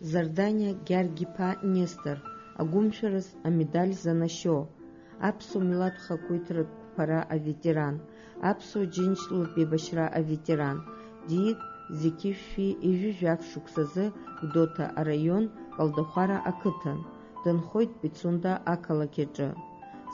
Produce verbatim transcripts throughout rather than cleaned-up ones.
Зардание Гьаргь-иԥа Нестор, агәымшәараз амедаль занашьо, аԥсуа милаҭ хақәиҭратә қәԥара аветеран, аԥсуа џьынџьтәылатә еибашьра аветеран, диит зқьи жәшәи ҩажәи жәаф шықәсазы Гәдоуҭа араион Калдахәара ақыҭан, дынхоит Пицунда ақалақь аҿы.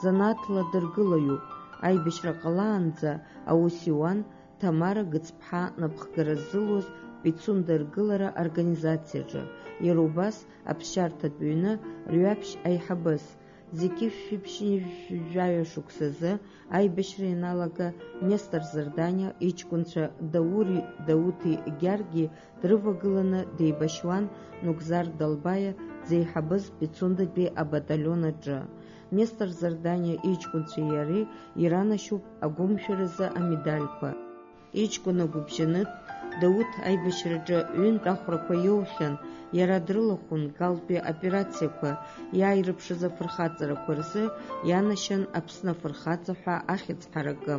Занааҭла дыргылаҩуп, аибашьра ҟалаанӡа аус иуан Ҭамара Гыцԥҳа напхгара ззылуаз Пицунда ргылара организациаҿы, иара убас аԥсшьарҭатә ҩны рҩаԥшь аиҳабыс. Зқьи жәшәи ԥшьынҩажәи жәаҩа шықәсазы аибашьра ианалага Нестор Зардание иҷкәынцәа Даури Дауҭи Гьарги дрывагыланы деибашьуан Нугзар Далбаиа дзеиҳабыз Пицундатәи абаталион аҿы. Нестор Зардание иҷкәынцәеи иареи иранашьоуп агәымшәаразы амедальқәа. Иҷкәын агәыбжьанытә Дауҭ аибашьраҿы ҩынтә ахәрақәа иоухьан, иара дрылахәын Галтәи аоперациақәа иааирԥшыз афырхаҵарақәа рзы ианашьан Аԥсны афырхаҵа ҳәа ахьӡ ҳаракы.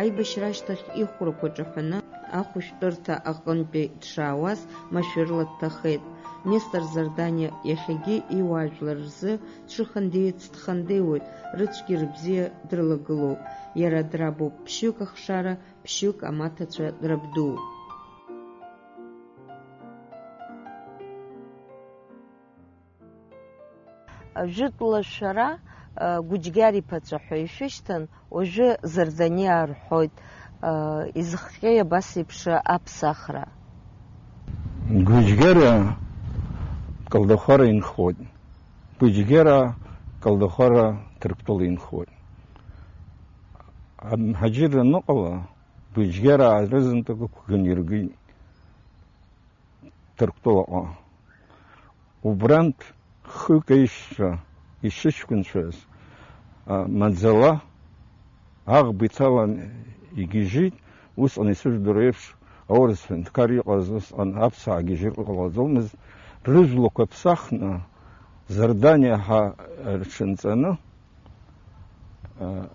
Аибашьра ашьҭахь ихәрақәа ҿаҳәаны ахәышәтәырҭа аҟынтәи дшаауаз машәырла дҭахеит. Нестор Зардание иахьагьы иуаажәлар рзы дшыхандеиц дхандеиуеит, рыцәгьа-рыбзиа дрылагылоуп. Иара драбуп ԥшьҩык ахшара, ԥшьҩык амаҭацәа драбду. Жәытәла шәара, Гәыџьгьар иԥацәа ҳәа ишәышьҭан, уажәы Зардание рҳәоит, изыхҟьеи абас еиԥш аԥсахра? Гәыџьгьара Калдахәара инхоит. Гәыџьгьара Калдахәара Ҭырқәтәыла инхоит. Амҳаџьырра аныҟала, Гәыџьгьара аарызынтәык ықәган иргеит Ҭырқәтәылаҟа. Убрантә хык аишьцәа ишыҷкәынцәаз, а, маӡала аӷба иҭалан игьежьит, усҟан исыжәдыруа еиԥш, аурыс ҳәынҭқар иҟаз усҟан аԥсаагьежьра ыҟалаӡомызт, рыжәлақәа ԥсахны, Зардание ҳәа рҽынҵаны, а,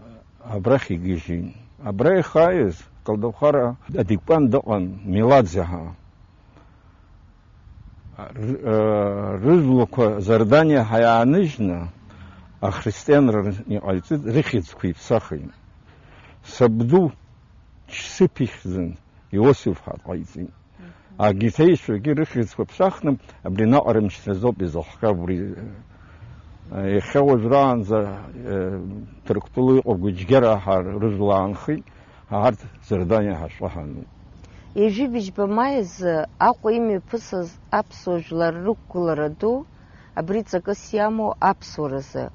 абрахь игьежьит. Абра ихааиз Калдахәара адиктант дыҟан, Меладзе ҳәа. Р-, а, рыжәлақәа Зардание ҳәа иааныжьны, ахристианра иҟаиҵеит, рыхьӡқәа иԥсахит. Сабду Чсыԥ ихьӡын, Иосиф ҳәа ҟаиҵеит. Агиҭеишәагьы рыхьӡқәа ԥсахны, абри наҟ рымчразоуп изыхҟьа, убри, э, иахьа уажәраанӡа, э, Ҭырқәтәыла иҟоу Гәыџьгьара ҳәа рыжәла аанхеит, арҭ Зардание ҳәа шәҟәы ҳануп. Ҩажәи быжьба маи азы Аҟәа имҩаԥысыз аԥсуа жәлар рықәгылара ду, абри ҵакыс иамоу аԥсуаразы,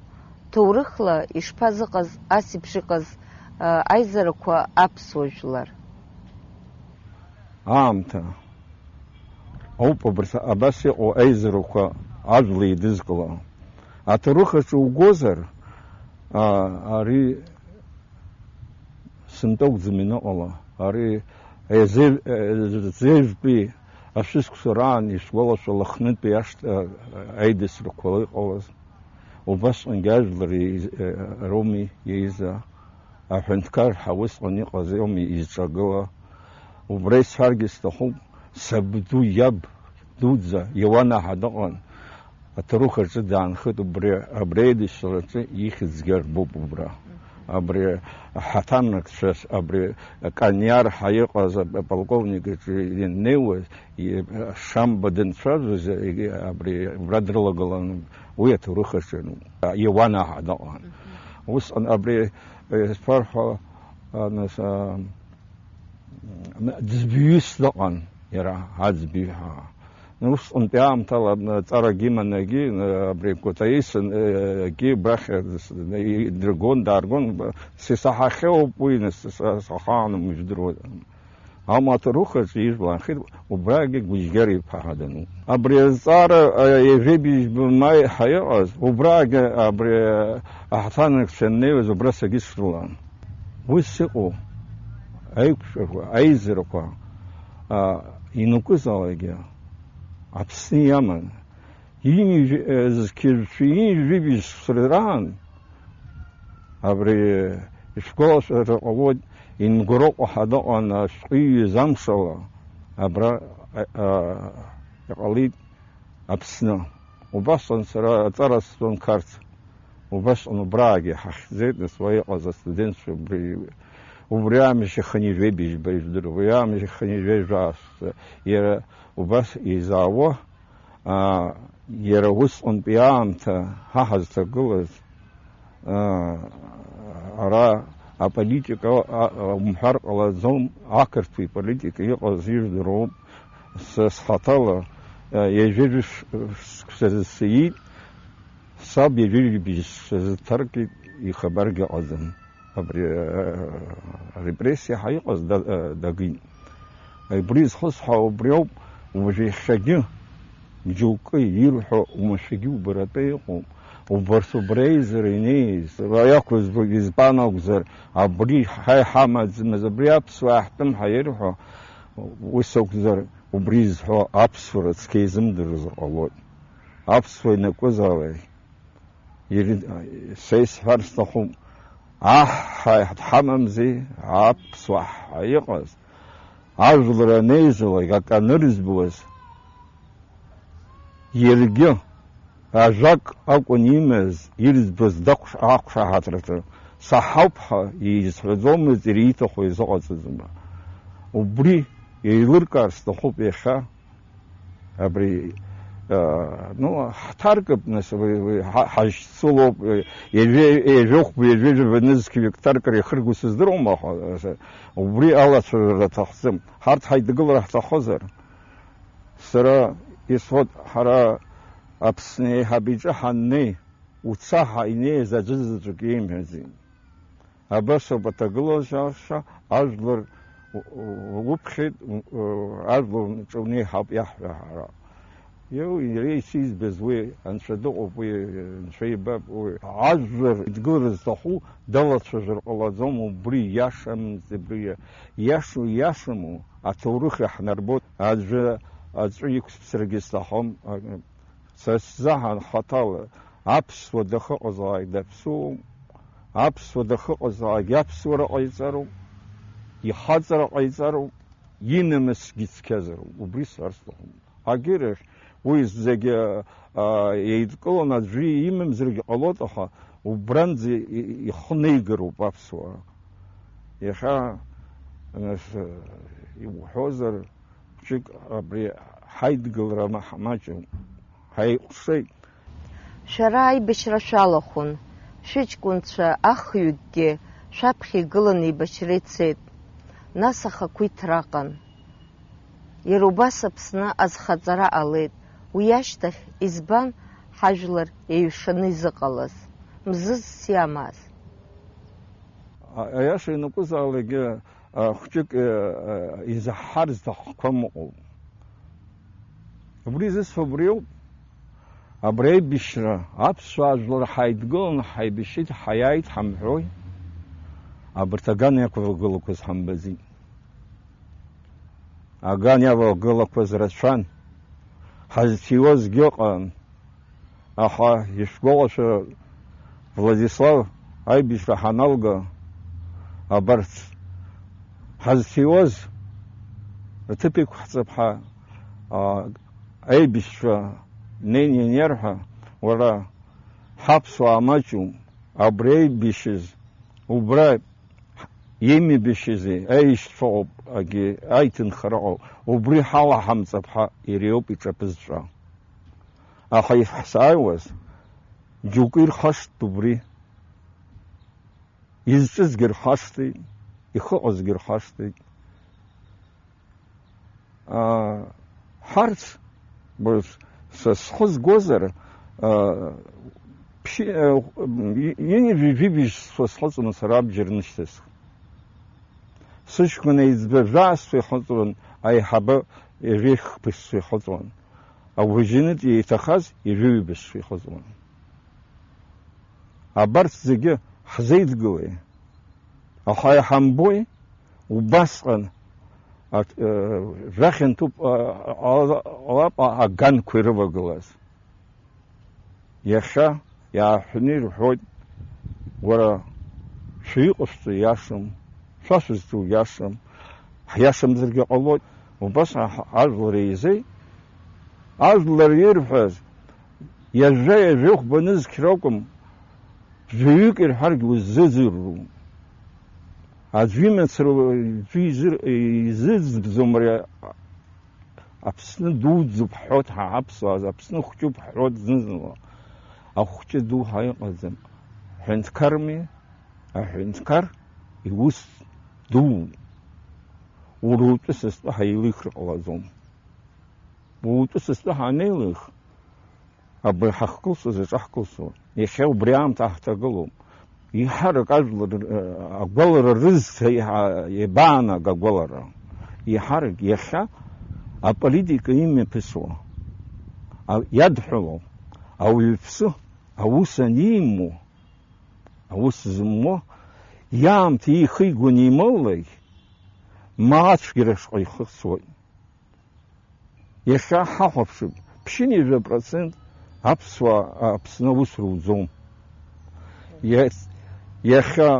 ҭоурыхла ишԥазыҟаз ас еиԥш иҟаз, а, аизарақәа аԥсуа жәлар? Аамҭа ауп абарҭ абас иҟоу аизарақәа ажәла еидызкыло. Аҭоурых аҿы угозар, а, ари сынтәа акәӡам ианыҟала, ари Езев-, Езевтәи ашәышықәса раан ишәгәалашәо Лыхнытәи ашҭа аидысрақәа иҟалаз, убасҟангьы ажәлар еиз-, роуми еиза, аҳәынҭқар ҳәа усҟан иҟаз иоуми изҿагыла, убра исҳәаргьы сҭахуп, сабду иаб дуӡӡа Иауанаҳа дыҟан, Аҭоурых аҿы даанхеит, убри, абри аидысшьалаҿы ихьӡгьы арбоуп убра. Абри ҳаҭанакцәа, абри Кониар ҳәа иҟаз аполковник иҿы иннеиуаз, и-, Шамба дынцәажәоз, егьи абри убра дрылагылан, уи аҭоурых аҿы Иауанаҳа дыҟан. Усҟан абри, э, сԥарҳәа, а, нас, а, Ӡбҩыс дыҟан иара, аӡбҩы ҳәа. Усҟантәи аамҭала, м, ҵарагьы иман егьи, м, абри Кәатаиса, м, егьи абрахь, м, идыргон, дааргон, б-, сисаҳахьоуп уи, нас, са, сахаануп, ижәдыруа. Амаҭ рухаҿ ижәланхеит, убрагьы Гәыџьгьар иԥа ҳәа дануп. Абри азҵаара, а, ҩажәи быжьба маи ҳәа иҟаз, убрагьы абри, а, аҳҭанырцәа аннеиуаз, убра сагьы срылан. Ус иҟоу аиқәшәақәа, аизарақәа, а, ианакәызаалакгьы Аԥсны иаман. Ҩынҩажәи, э, зқьи жәшәи ҩынҩажәи жәибжь шықәса раан абри ишәгәалашәар ҟалоит, Ингәароҟа ҳәа дыҟан ашәҟәы иҩыз амшала абра, а, а, иҟалеит. Аԥсны. Убасҟан сара аҵара сҵон Қарҭ. Убасҟан убраагьы ҳахьӡеит, нас уа иҟаз астудентцәа убри, убри аамышьҭахь хынҩажәеибжьба ижәдыруа, уи аамышьҭахь хынҩажәеижәаасҭа иара убас еизаауа, аа, иара усҟантәи аамҭа ҳа ҳазҭагылаз, аа, ара аполитика, а, а, умҳәар ҟалаӡом, ақырҭуа иполитика иҟаз ижәдыруоуп, са схаҭала, а, ҩажәи жәаф-, шықәса сиит, саб ҩажәи жәибжь сазыҭаркит, ихабаргьы ыҟаӡам. Абри, а, арепрессиа ҳәа иҟаз да-, а, дагеит. Убри зхысҳәаауа убриоуп, уажә иахьагьы џьоукы ирҳәо уамашәагьы убаратәы иҟоуп. Убарҭ убра еизара инеиз, иақәызбо избан акәзар, абри ҳа иҳамаӡамыз, абри аԥсуаа иаҳтәым ҳәа ирҳәо, ус акәзар, убри изҳәо аԥсуара цқьа изымдыруазар ҟалоит. Аԥсуа ианакәызаалак, Ир-, са исҳәар сҭахуп, аҳ ҳәа дҳамамзи, аԥсуа ҳәа иҟаз, ажәлар анеизалак, акы анырӡбуаз, иаргьы ажәак акәын имаз, ирӡбаз дақәш-, ақәшаҳаҭраҿы саҳауп ҳәа изҳәаӡомызт, иара ииҭаху изыҟаҵаӡом. Убри еилыркаар сҭахуп иахьа. Абри, а, ну, ҳҭаркып, нас, уи, уи, ҳа-, ҳазшьцылоуп, уи, ҩажәи-, ҩажәохәба, ҩажәи жәаба нызқьҩык ҭаркыр иахырго сыздыруам, аха, а, убри алацәажәара аҭахӡам. Ҳарҭ ҳаидгылара ҳҭахозар, сара исҳәоит, ҳара Аԥсны еиҳаб иҿы ҳаннеи, уца ҳәа инеиз аӡәы заҵәык иеимҳәаӡеит. Абас ауп аҭагылазаашьа, ажәлар у-, у-, угәыԥхьеит, у-, у-, ажәлар уҿы унеиҳауп иаҳҳәо ҳара. Иу-, иара исизбаз уи, Анцәа дыҟоуп, уи, Анцәа ибап, уи. Ажәлар идгылара зҭаху далацәажәар ҟалаӡом, убри иашамызт, убри иа-, иашоу иашаму аҭоурых иаҳнарбоит, аӡәы аҵәы иқәсԥсаргьы сҭахым. Са сзаҳан хаҭала, аԥсуа дахьыҟазаалак даԥсуоуп, аԥсуа дахьыҟазаалак иаԥсуара ҟаиҵароуп, ихаҵара ҟаиҵароуп, инамысгьы цқьазароуп, убри сҳәар сҭахуп. Агьырахь, уи зегьы, а, еидкыланы аӡәы имамзаргьы ҟалоит, аха убранӡа и-, и-, ихы неигароуп аԥсуаа. Иахьа, нас, иуҳәозар, Хәыҷык абри ҳаидгылара ма-, маҷым, ҳаиҟәшеит. Шәара аибашьра шәалахәын, шәыҷкәынцәа ахҩыкгьы шәаԥхьа игыланы еибашьра ицеит, нас ахақәиҭра аҟан. Иара убас Аԥсны азхаҵара ҟалеит, уи ашьҭахь избан ҳажәлар еиҩшаны изыҟалаз, мзызс иамаз? А-, аиаша ианакәызаалакгьы, а, хәҷык, а, а, изаҳҳар зҭахқәам ыҟоуп. Убри зысҳәо убриоуп. Абри аибашьра, аԥсуаа жәлар ҳаидгыланы ҳаибашьит, ҳаиааит ҳамҳәои? Абарҭ аган иақәыргылақәаз ҳамбаӡеит. Аган иавагылақәаз рацәан. Ҳазҭиуазгьы ыҟан. Аха ишәгәалашәа, Владислав, аибашьра ҳаналга, абарҭ ҳазҭиуаз рҭыԥ иқәҳҵап ҳәа, а, аибашьцәа неин ианиарҳәа, уара, ҳаԥсуаа маҷуп, абри аибашьыз, убра имибашьызи, аишьцәа ыҟоуп, агьи аиҭынхара ыҟоуп, убри ҳалаҳамҵап ҳәа иара иоуп иҿаԥызҵәа. Аха иаҳзааиуаз, џьоукы ирхашҭт убри. Изҿызгьы рхашҭит, ихыҟазгьы рхашҭит. Аа, ҳарҭ, быз, са схы згозар, аа, ԥшьи-, аа, и-, ҩынҩажәи жәибжь схы схыҵуан сара абџьар нышьҭасх. Сыҷкәын еиҵбы жәаа схы ихыҵуан, аиҳабы ҩажәи хԥа схы ихыҵуан. Агәыжьынытә еиҭахаз ҩажәи ҩба схы ихыҵуан. Абарҭ зегьы ҳзеидгылеи? Аха иҳамбои, убасҟан, а, э, жәахьанҭоуп, а, а, ала-, ала-, а, аганқәа ирывагылаз. Иахьа иааҳәны ирҳәоит, уара, шәиҟашәҵо иашам, шәашәызҿу иашам, ҳиашамзаргьы ҟалоит, убас аҳ-, ажәлар еизеи, Ажәлар ирҳәаз, ҩажәа-ҩажәихәба нызқь ракәым, жәаҩык ирҳәаргьы уззыӡырҩуам. Аӡә имацара аӡәы изыр-, изыӡбӡом ари. Аԥсны дуӡӡоуп ҳҳәоит ҳа ҳаԥсуаа, Аԥсны хәҷуп ҳҳәоит зны-зынла. Ахәҷы ду ҳәа иҟаӡам. Ҳәынҭқарми, аҳәынҭқар иус дууп. Уара утәы са стәы ҳаилихыр ҟалаӡом. Утәы са стәы ҳанеилых, абри ҳахькылсуаз аҿаҳкылсуа, иахьа убри аамҭа ҳҭагылоуп. Еиҳарак ажәлар, э, агәалара рызҭа еиҳа-, иабаанага агәалара? Еиҳарак иахьа аполитика имҩаԥысуа, а-, иадҳәалоу, ауаҩԥсы аус анимоу, аус зымуа, иаамҭа ихигон имоулак, ма ацәгьара шҟа ихысуеит. Иахьа ҳахәаԥшып, ԥшьынҩажәа процент аԥсуаа Аԥсны аус руӡом. Иа-, иахьа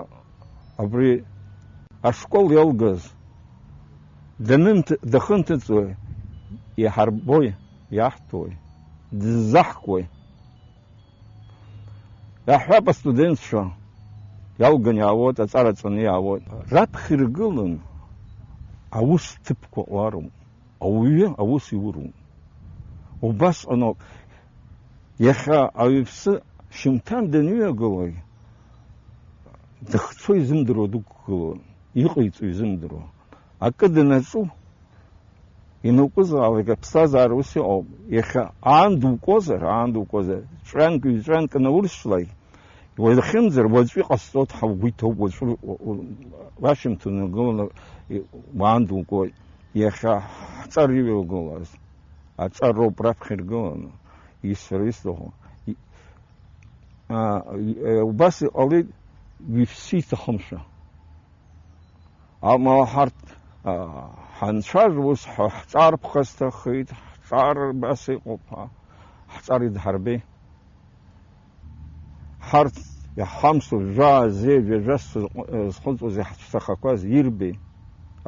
абри ашкол иалгаз данынҭ-, дахынҭыҵуеи, иҳарбои, иаҳҭои, дыззаҳкуеи? Иаҳҳәап, астудентцәа иалган иаауеит, аҵара ҵаны иаауеит. Раԥхьа иргылан аус ҭыԥқәа ҟалароуп. Ауаҩы аус иуроуп. Убасҟаноуп. Иахьа ауаҩԥсы шьымҭан даныҩагылои, дахьцо изымдыруа дықәгылоит, иҟаиҵо изымдыруа. Акы данаҿу, ианакәызаалак аԥсҭазаара ус иҟоуп. Иахьа аан дукуазар, аан дукуазар, ҵәҩанк, ҩ-ҵәҩанк наурсшлак, уахьымӡар, уаҵәы иҟасҵоит ҳәа угәы иҭоуп, уаҵәы у-, у-, уашьымҭан угыланы и-, уаан дукуеит. Иахьа ҳҿар иҩагылаз, аҿар роуп раԥхьа иргыланы, исҳәара исҭаху. И-, а, и-, э, убас иҟалеит, ҩаԥсс иҭахымшәа. Амала ҳарҭ, а, ҳанцәажәо ус ҳа-, ҳҿар ԥха сҭахеит, ҳҿар абас иҟоуп, ҳа-, ҳҿар идҳарбеи. Ҳарҭ иаҳхамсу жәаа зеи ҩажәа сзыҟ-, зхыҵуаз иаҳцәҭахақәаз ирбеи,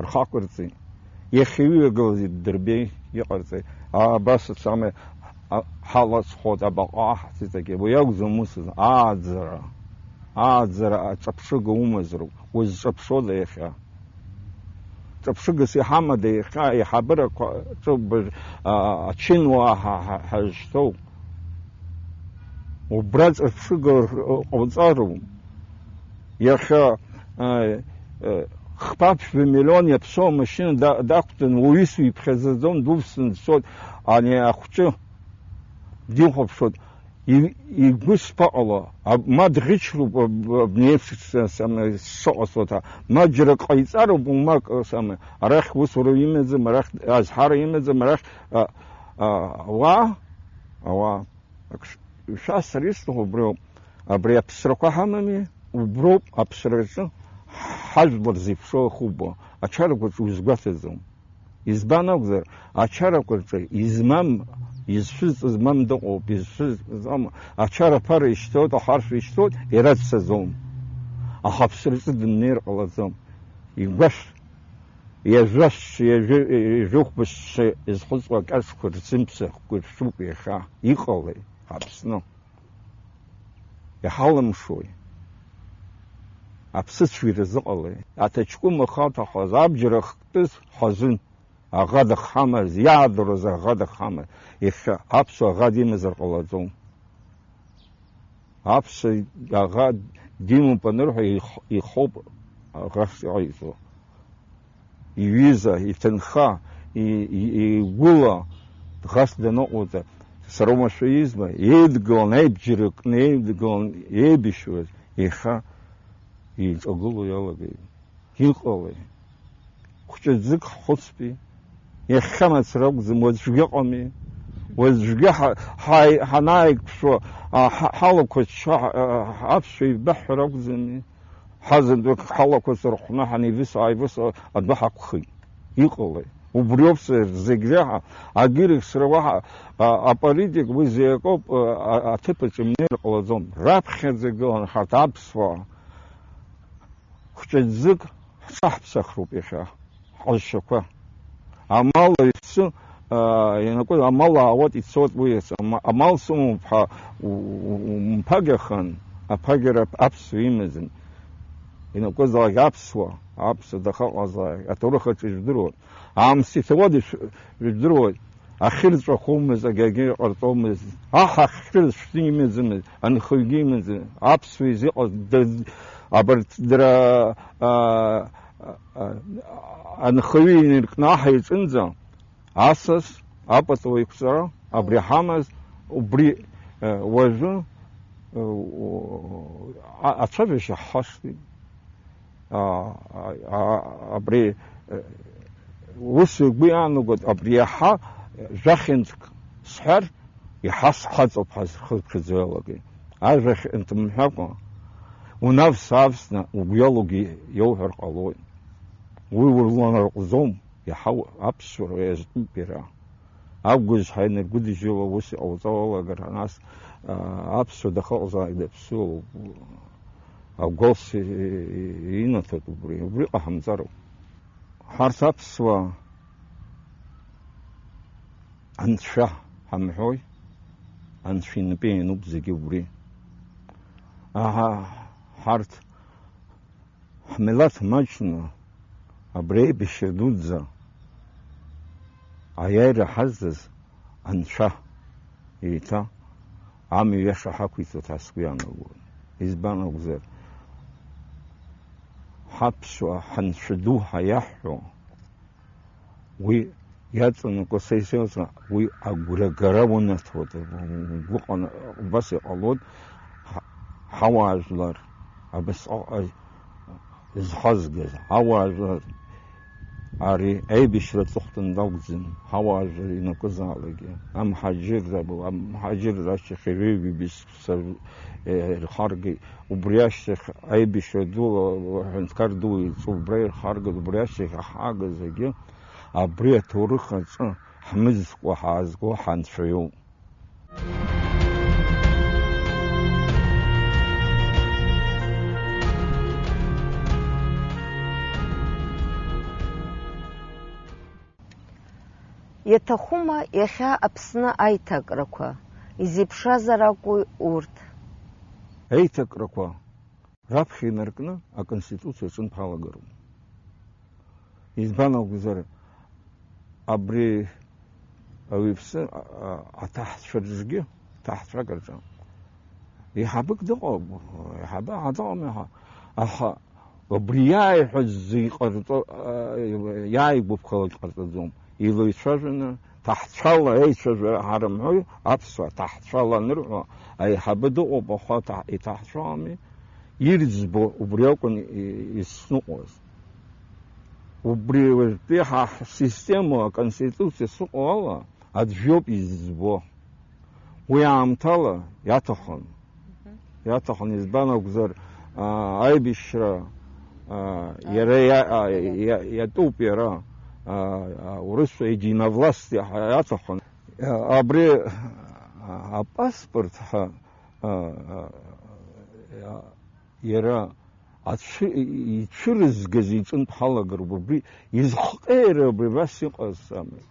рхақәырҵеи, иахьа иҩагылаз иддырбеи, иҟарҵеи, абас ацамеи, а, ҳалаҵхот, абаҟа ҳцеит, уи акәӡам усыз, ааӡара, ааӡара аҿаԥшыга умазароуп, узҿаԥшода иахьа? Ҿаԥшыгас иҳамада иахьа аиҳабырақәа аҿы быжә-, а, ачынуаа ҳа-, ҳа-, ҳазшьҭоу? Убра ҿаԥшыга ҟауҵароуп. Иахьа, а, а, хԥа ԥшьба миллион иаԥсоу амашьына да-, дақәтәан, уаҩы суиԥхьаӡаӡом, дувсны дцоит, ани ахәҷы дихәаԥшуеит. И-, игәы шԥаҟало? Аб-, ма дӷьычроуп, аб-, абни еиԥш ш-, ш-, шыҟасҵо ҳәа. Ма џьара ҟаиҵароуп, умак, сама, арахь усура имаӡам, арахь азҳара имаӡам, арахь, а, а, ауаа, ауаа. Ак ш-, шәа сара исҭаху убриоуп. Абри аԥсрақәа ҳамами, уброуп аԥсраҿы ҳажәлар зеиԥшроу ахьубо. Ачарақәаҿы узгәаҭаӡом. Избан акәзар, ачарақәа рҿы измам, изшәыз змам дыҟоуп, изшәыз змам, ачара аԥара ишьҭоит, ахаршә ишьҭоит, ирацәцаӡом. Аха аԥсраҿы дымнеир ҟалаӡом. Игәашә, ҩажәа шәши, ҩажәа, ҩажәихәба шәши изхыҵуа акьаҿқәа рзымԥсахқәа ршәуп иахьа. Иҟалеи, Аԥсны? Иҳалымшои? Аԥсыцәгьара зыҟалеи? Аҭаҷкәым ахаҭахаз абџьар ахктәыз ҳазын, аӷа дахамаз, иаадыруаз аӷа дахамаз, иахьа аԥсуа аӷа димазар ҟалаӡом. Аԥсуа аӷа димоуп анырҳәа, их-, ихоуп аӷа шиҟаиҵо. Иҩыза, иҭынха, и-, и-, игәыла, ӷас даныҟоуҵа, сара уамашәа изма, еидгылан, аибжьара кны еидгылан, еибашьуаз, иахьа еиҿагыло иалагеит. Иҟалеи? Хәҷы-ӡык ҳхәыцтәи? Иахьа мацара акәӡам, уаҵәгьы ыҟами. Уаҵәгьы ҳа-, ҳаи-, ҳанааиқәшәо, а, ҳа-, ҳалақәа ччо, ҳа-, а, аԥсшәа еибаҳҳәар акәӡами? Ҳазынтәык ҳалақәа сырхәны ҳанеивыс-ааивыс адәы ҳақәхеит. Иҟалеи? Убриоуп сара зегь реиҳа, агьырахь сара уаҳа, а, аполитик уи зеи акоуп, а, а, аҭыԥ аҿы имнеир ҟалаӡом. Раԥхьаӡа игылан ҳарҭ аԥсуаа. Хәҷы-ӡык ҳҽаҳԥсахроуп иахьа, ҳҟазшьақәа. Амал аҩсы аа, ианакәыз амал аауеит, ицоит уи, ама-, амал сымоуп ҳәа у-, у-, умԥагьахан, аԥагьара аԥсуа имаӡам. Ианакәызаалак аԥсуа, аԥсуа дахьыҟазаалак, аҭоурых аҿы ижәдыруан. Аамсҭа иҭауада ишә-, ижәдыруан. Ахьырҵәахомызт, агьагьы ҟарҵомызт. Аҳ ахьырҵәахны имаӡамызт, анхаҩгьы имаӡамызт. Аԥсуа изыҟаз, даз-, абарҭ дара, аа, а, анхаҩы инаркны аҳ иҿынӡа, асас, апату еиқәҵара, абри ҳамаз, убри, э, уажәы, э, у-, а-, ацәажәашьа ҳашҭеит. А, а, а, абри, э, ус игәы иаанагоит, абри иаҳа жәахьынтәк сҳәар, иаҳа схаҵоуп ҳазхыԥхьаӡо иалагеит. Ажәахьынтә мҳәакәа, унавс-аавсны угәы иалоугьы иауҳәар ҟалоит. Уи урланарҟәӡом, иаҳа аԥсуара иазтәуп иара. Агәызҳәа инаргәыдыжьуа ус иҟауҵауа алагара, нас, аа, аԥсуа дахьыҟазаалак даԥсуоуп. Агәалс и-, и-, инаҭоит убри, убри ҟаҳамҵароуп. Ҳарҭ аԥсуаа анцәа ҳамҳәои, анцәа инапы иануп зегьы убри. Аҳа, ҳарҭ ҳмилаҭ маҷны абри аибашьра дуӡӡа аиааира ҳазҭаз анцәа еиҭа амҩа иаша ҳақәиҵоит ҳәа сгәы иаанагоит. Избан акәзар, ҳаԥсуаа ҳанцәа ду ҳәа иаҳҳәо, уи иаҵанакуа са исеилыскаа, уи агәрагара унаҭоит. Гәыҟан-, убас иҟалоит, ҳа-, ҳауаажәлар абасҟак зхазгаз, ҳауаажәлар ари аибашьра аҵыхәтәан ракәӡам, ҳауаажәлар ианакәызаалакгьы, амҳаџьырра, амҳаџьырра ашьҭахь иреиӷьу бызшәа, е, ирхаргеит. Убри ашьҭахь аибашьра ду, аҳәынҭқар ду иҵубра ирхаргеит, убри ашьҭахь иҳагыз зегьы абри аҭоурых аҿы ҳмыӡкәа ҳаазго ҳанцәа иоуп. Иаҭахума иахьа Аԥсны аиҭакрақәа, изеиԥшразар акәу урҭ? Аиҭакрақәа раԥхьа инаркны Аконституциа аҿынтә ҳалагароуп. Избан акәзар, абри ауаҩԥсы, а, а, аҭаҳцәа рҿгьы, ҭаҳцәак рҿы еиҳабык дыҟоуп, еиҳабы ҳәа дыҟам, аха, аха убри иааиҳәаз зегь ҟарҵо, а, иааигәаԥхалак ҟарҵаӡом. Илеицәажәаны, ҭаҳцәала еицәажәара ҳарымҳәои, аԥсуаа ҭаҳцәала анырҳәо, аиҳабы дыҟоуп, аха ҭаҳ-, иҭаҳцәалами, ирӡбо убри акәын и-, исныҟәоз. Убри уажәтәи ҳа ҳсистема, аконституциа сыҟоу ала, аӡә иоуп изӡбо. Уи аамҭала иаҭахын. Мгм. Иаҭахын, избан акәзар, аа, аибашьра, аа, иара иа-, аа, иа-, иатәуп иара, аа, аа, урысшәа единовластие ҳәа иаҭахын. Абри, аа, апаспорт ҳәа, аа, аа, иара ацәы-, ицәырызгаз иҿынтә ҳалагароуп, убри изхҟьеира абри абас иҟаз ами.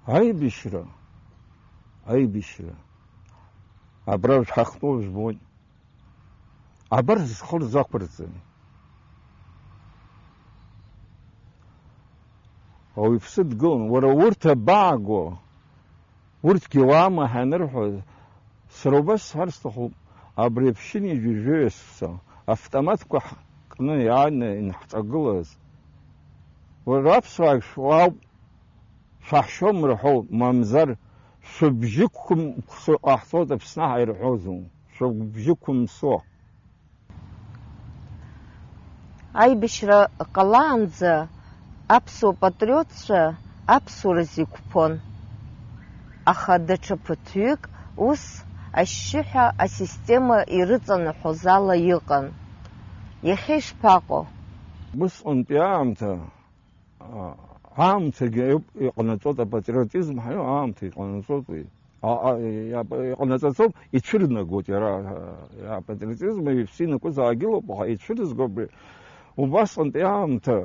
Аибашьра, аибашьра. Абра ҳахтәоу жәбоит. Абар зхы рзақәырҵеит. Ауаҩԥсы дгылан, уара урҭ абааго? Урҭгьы уаама ҳәа анырҳәоз, сара убас сҳәар сҭахуп, абри аԥшьыни ҩажәи ҩасыццо автоматқәа ҳкны иааны ианҳҿагылаз, уара аԥсуаагь шәуаауп, шәаҳшьом рҳәоу, мамзар шәыбжьы қәымқәсо ҟаҳҵоит Аԥсны ҳәа ирҳәозу, шәыбжьы қәымсо. Аибашьра ҟалаанӡа аԥсуа патриотцәа аԥсуараз иқәԥон, аха даҽа ԥыҭҩык ус ашьшьыҳәа асистема ирыҵанаҳәоз ала иҟан. Иахьа ишԥаҟоу? Усҟантәи аамҭа, а, аамҭагьы иҟанаҵоит апатриотизм ҳәа, аамҭа иҟанаҵоит уи. А, а, иа-, иҟанаҵаӡом, ицәырнагоит иара, а, апатриотизм иԥсы инакәыз аагьылоуп, аха ицәырызго абри. Убасҟантәи аамҭа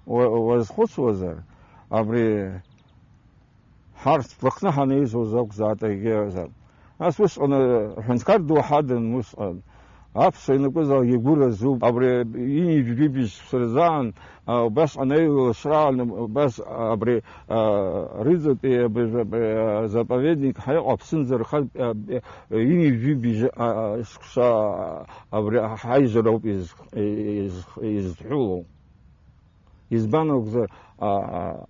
уа-, уазхәыцуазар, абри Ҳарҭ Лыхны ҳанеизоз акәзаат, егьиазаап. Нас усҟан, э, аҳәынҭқар ду ҳадын усҟан. Аԥсуа ианакәызаалак игәы разуп. Абри ҩынҩажәи жәибжь шықәса рзаан, а, убасҟан аилашраан, убас абри, а, рыҵатәи абри, абри, а, заповедник ҳаиҟо аԥсынӡа рхатә, а, а, ҩынҩажәи жәибжь, а, а, шықәса, а, абри ҳаизароуп из-, из-, изҳәылоу. Избан акәзар, а,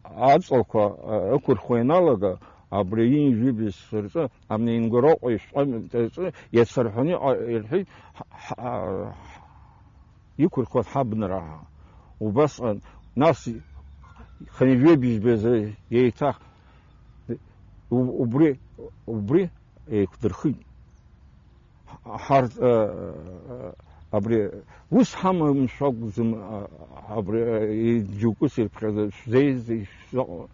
а, аҵлақәа, а, ықәырхуа ианалага, абри ҩынҩажәи жәибжь шықәса рзы, абни Ингәароҟа ишәҟәы аҿы иацырҳәаны иҟа-, ирҳәеит, ҳ-, ҳ-, а, иқәырхуа ҳабнараа. Убасҟан, нас, хынҩажәи жәибжь азы еиҭах у-, убри, убри еиқәдырхит. Ҳарҭ, э, э, абри ус ҳамамшәа акәӡам, а, абри, э, џьоукы сирԥхьаӡа шәзеизеи шәзыҟала?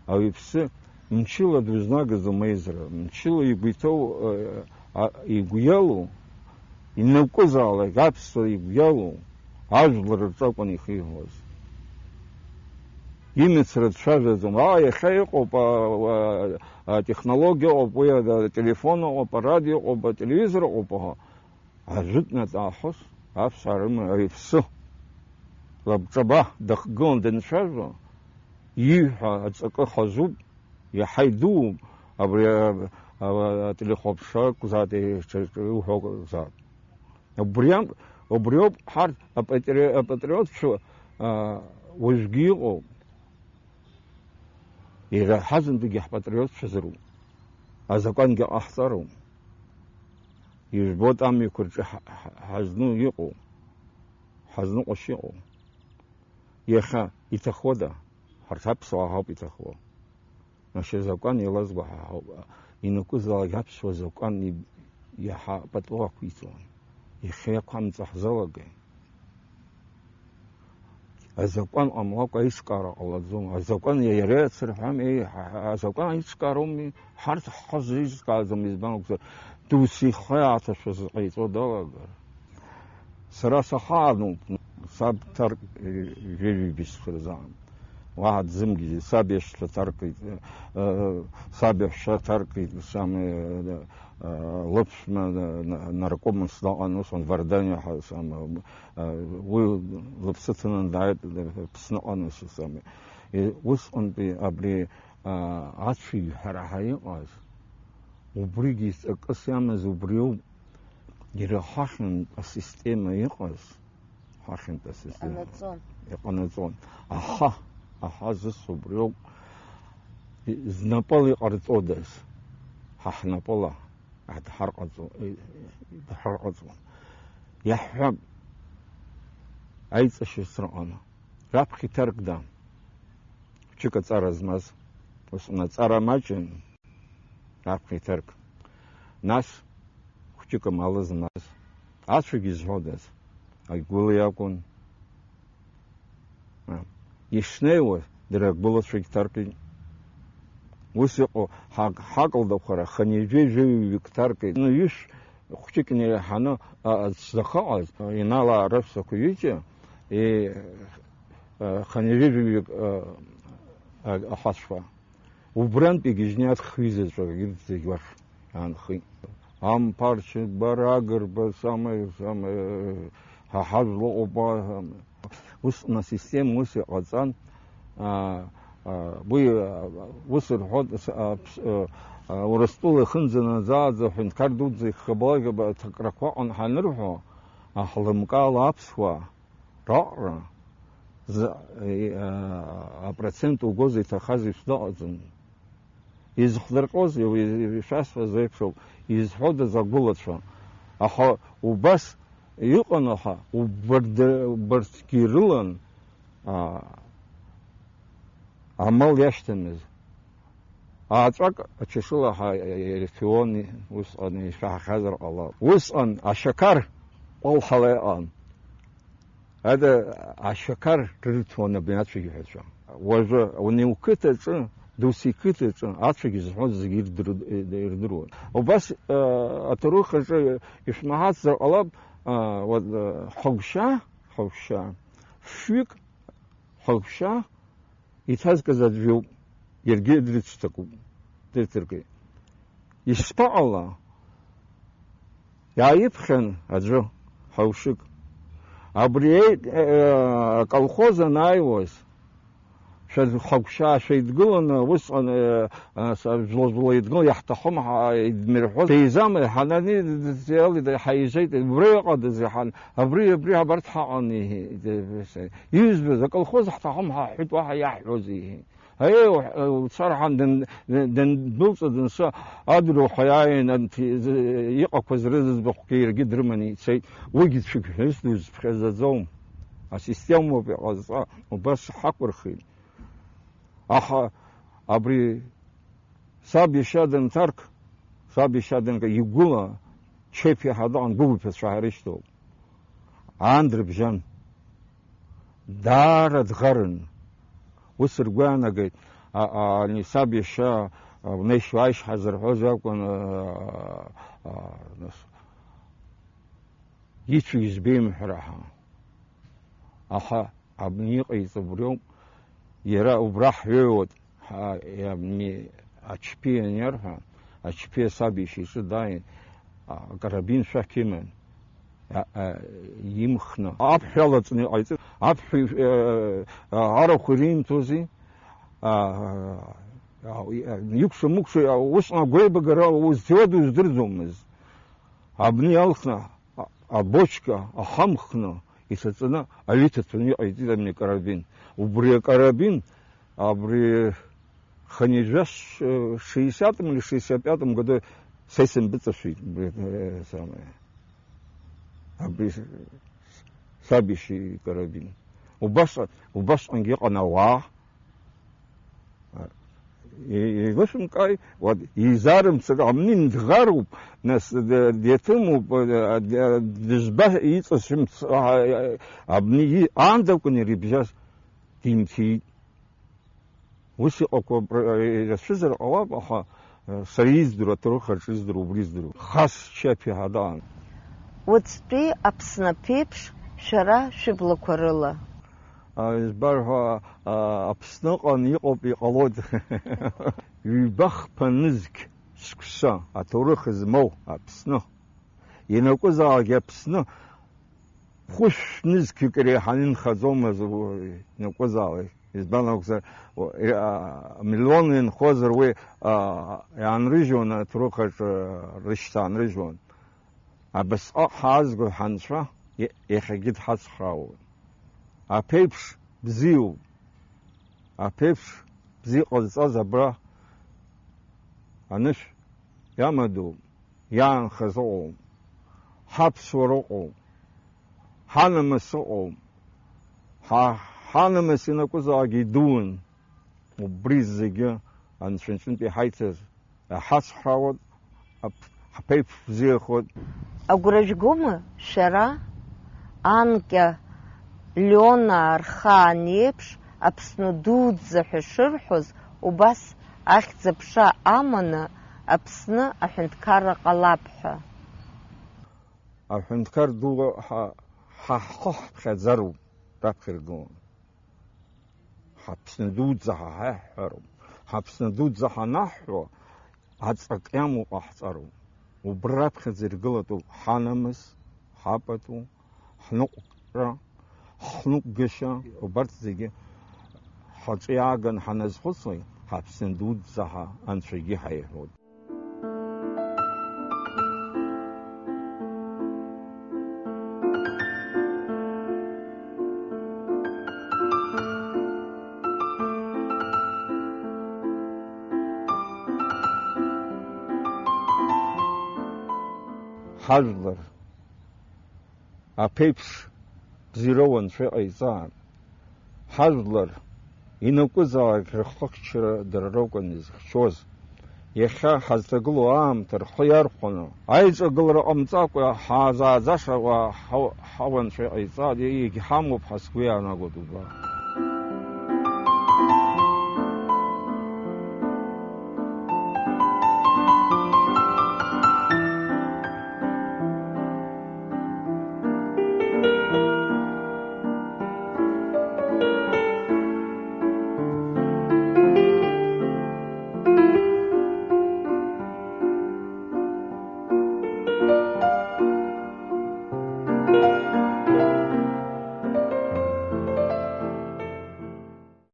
Ауаҩԥсы мчыла дузнагаӡом аизара, мчыла игәы иҭоу, э, а, игәы иалоу, ианакәызаалак аԥсуа игәы иалоу, ажәлар рҿы акәын ихиуаз. Имицра дцәажәаӡом. Аа, иахьа иҟоуп, а, а, атехнологиа ыҟоуп, уи ателефон ыҟоуп, арадио ыҟоуп, ателевизор ыҟоуп ҳәа. Ажәытәнатә аахыс аԥсуаа рымаҩ иԥсы лабҿаба дахгылан данцәажәо, ииҳәо аҵакы хазуп, иаҳа идууп, абри, а, а, ателехәаԥшра акәзаат, иуҳәо акәзаат. Убри ам-, убриоуп ҳарҭ апатри-, апатриотцәа, а, уажәгьы иҟоуп. Иара ҳазынтәыгьы ҳпатриотцәазароуп. Азакәангьы ҟаҳҵароуп. Ижәбоит амҩақәа рҿы ҳа-, ҳа-, ҳазну иҟоу, ҳазныҟәашьа иҟоу. Иахьа иҭахуада? Ҳарҭ аԥсуаа ҳауп иҭахуа. Нашьа закәан еилазго ҳа ҳауп. Ианакәызаалак аԥсуа закәан иб-, иаҳа пату ақәиҵон. Иахьа иақәамҵо ҳзалагеи? Азакәан ҟамлакәа аиҿкаара ҟалаӡом. Азакәан иара иацырҳәами, ҳа-, ҳа-, азакәан аиҿкаароуми, ҳарҭ ҳхы зеиҿкааӡом, избан акәзар, досу ихы иааҭашәаз ҟаиҵо далагар. Сара сахаануп, саб ҭарк, э, жәаҩа бжьқәа рзаан. Уаҳа дзымгьежьит, саб иашьцәа ҭаркит, э, э, саб иаҳәшьа ҭаркит, сам, э, э, лыԥшәма, э, на-, наркомс даҟан, усҟан Варданиа ҳа-, сам, э, уи лыԥсы ҭаны дааит, э, Аԥсныҟа, нас, сам. Э, усҟантәи абри, а, ацәаҩ ҳара ҳаиҟаз, убригьы ҵакыс иамаз убриоуп. Иара ҳахьынтә асистема иҟаз, ҳахьынтә асистема Иҟанаҵон. Иҟанаҵон. Аҳа, аҳа зысҳәо убриоуп. Знапала иҟарҵодаз? Ҳа ҳнапала дҳарҟаҵо-, дҳарҟаҵуан. Иаҳҳәап, аиҵашьа срыҟан. Раԥхьа иҭаркда? Хәыҷык аҵара змаз, ус аҵара маҷын, раԥхьа иҭарк. Нас хәыҷык амала змаз. Ацәагьы зҳәодаз, агәыла иакәын. А, ишнеиуаз, дара агәылацәагь ҭаркит. Ус иҟоу ҳак-, ҳакылдақәа раханы ҩажәи жәаҩаҩык ҭаркит. Ҩышә хәҷык инеиҳаны, а, а, зхаҟаз, а, Инала арыцлақәа ҩыџьа, е, а, хынҩажәи жәаҩык, а, а, ахацәа. Убрантә игьежьны аҭхҩызаҵәа ирҭ зегь уахь аанхеит. Ампарч, Барагрба, самаҩ, самаҩ, ҳа ҳажәла ҟоуп, а, усҟан асистема ус иҟаҵан, а, а, уи, а, ус рҳәоит, с-, а, ԥс-, а, а, Урыстәыла ихынӡанаӡааӡа аҳәынҭқар дуӡӡа ихабалагьы аҭакрақәа аҟан ҳанырҳәо, аҳлымкаала аԥсуаа раҟара за-, е, а, апроцент угозар иҭахаз ишәзыҟаҵом. Изхдырҟьозеи, уи ишәасҳәаз еиԥшоуп, изҳәодаз агәылацәа. Аха убас иҟан, аха убарҭ-, убарҭгьы ирылан, а, амал иашьҭамыз. Ааҵәак ачашыла ҳа-, ирҭиуан, усҟан ишәаҳахьазар ҟалап. Усҟан ашьақар ҟәалҳала иҟан. Ада ашьақар рырҭон абни ацәагьҳәацәа. Уажәы уни уқыҭаҿы, досу иқыҭаҿы ацәагьы зҳәоз зегьы ирдыр-, ирдыруан. Убас, э, аҭоурых аҿы ишәмаҳацзар ҟалап, э, вот, э, ҳагәшьа, ҳагәшьа, фҩык ҳагәшьа иҭазкыз аӡә иоуп. Иаргьы дрыцәҭакуп, дрыҭыргеит. Ишԥаҟала? Иааиԥхьан аӡәы, ҳаушык. Абри еи-, э, аколхоз анааиуаз, шәа-, хагәшьаа шәеидгыланы, усҟан, э, э, са-, жәла-жәла еидгыл, иаҳҭахым ҳа-, идмырҳәоз, деизамеи, ҳанани, д-, д-, д-, ҳаижеит, убра иҟадаз, иҳан, абри, абри, абарҭ ҳаҟан, иҳәеит, иҩызбаз, аколхоз ҳҭахым ҳәа ҳҳәеит, уаҳа иаҳҳәозеи, иҳәеит. Аиеи, уҳ-, уцар ҳәа дын-, дын-, дындәылҵ-, дынсы, адруҳәа иааин, анҭ-, з-, иҟақәаз рызыӡбахәгьы иаргьы дрыманы ицеит. Уигьы цәгьҳәыс дузыԥхьаӡаӡом. Асистемоуп иҟазҵа, убас ҳақәырхит. Аха абри саб иашьа дынҭарк, саб иашьа дынк-, игәыла чеиԥиҳа дыҟан, гәыгәыԥҩцәа ҳәа ирышьҭоуп. Аан дрыбжьан. Даара дӷарын. Ус ргәы иаанагеит, а, а, ани саб иашьа, а, унеишь-уааишь ҳазырҳәоз акәын, а, а, нас, ицәгьа избеимҳәара ҳәа. Аха абни иҟаиҵо убриоуп, иара убра ҳҩеиуеит, ҳа, абни ачпиа аниарҳәа, ачпиа саб иашьа иҿы дааин, а, акарабин шәақь иман, а, а, имхны, аԥҳә иалаҵны иҟаиҵеит, аԥҳәи, а, а, арахә иримҭози, а, а, а, икәша-мыкәша, а, усҟан агәеибагара узҭиуа дуздырӡомызт. Абни иалхны, а-, абочка ахамхны исыҵаны аҩы ҭацәны иҟаиҵеит абни акарабин. Убри акарабин, абри хынҩажәа ш-, шестьдесятом или шестьдесят пятом году са исымбыҵашәеит, убри, э, самое, абри с-, саб иашьа икарабин. Убасҟан, убасҟангьы иҟан ауаа, И-, еилышәымкааи, вот, изаарымсыр, абни дӷаруп, нас, д-, деҭымуп, э, д-, дызба иҵасымц, а, а, абни и-, аандакәны ирыбжьаз димҭиит. Ус иҟақәоуп, р-, ирацәызар ҟалап, аха, э, сара издыруа, аҭоурых аҿы издыруа, убри издыруа. Хас ччаԥ иаҳа даан. Уаҵәтәи Аԥсны аԥеиԥш шәара шәыблақәа рыла. А, избар ҳәа, а, Аԥсныҟан иҟоуп, иҟалоит. Ҩба-хԥа нызқь сқәса аҭоурых змоу Аԥсны. Ианакәызаалак Аԥсны хәышә нызқьҩык иреиҳаны инхаӡомызт, у-, ианакәызаалак. Избан акәзар, у-, а, миллионла инхозар уи, а, иаанрыжьуан аҭоурых аҿы рышьҭа аанрыжьуан. Абасҟак ҳаазго ҳанцәа иа-, иахьагьы дҳацхраауеит. Аԥеиԥш бзиоуп. Аԥеиԥш бзиа ҟазҵаз абра анышә иамадоуп, иаанхаз ыҟоуп, ҳаԥсуара ыҟоуп, ҳанамыс ыҟоуп. Ҳа-, ҳанамыс ианакәызаалак идуун. Убри зегьы Анцәа иҿынтә иҳаиҭаз иҳацҳауеит, ҳаԥ-, ҳаԥеиԥш бзиахоит. Агәра жәгома шәара, анкьа Леонаа рхаан еиԥш, Аԥсны дуӡӡа ҳәа шырҳәоз, убас ахьӡ-аԥша аманы Аԥсны аҳәынҭқарра ҟалап ҳәа? Аҳәынҭқар ду ҳа, ҳа ҳхы ҳԥхьаӡароуп, раԥхьа иргылан. Ҳаԥсны дуӡӡа ҳа ҳаиҳҳәароуп. Ҳаԥсны дуӡӡа ҳанаҳҳәо, аҵак иамоу ҟаҳҵароуп. Убра раԥхьаӡа иргылатәуп ҳанамыс, ҳапату, ҳныҟәкра, ҳныҟәгашьа, убарҭ зегьы ҳаҿы иааган ҳаназхәыцлак, ҳаԥсны дуӡӡа ҳа анцәагьы ҳаиҳәоит. Ҳажәлар аԥеиԥш бзироу Анцәа иҟаиҵааит. Ҳажәлар инакәызаалак рыхыччара дара роуп изыхьчоз. Иахьа ҳазҭагылоу аамҭа рхы иархәаны, аиҿагылара ҟамҵакәа ҳаазааӡаша уаа ҳау-, ҳауанцәа иҟаиҵааит, егьҳамоуп ҳәа сгәы иаанагоит убра.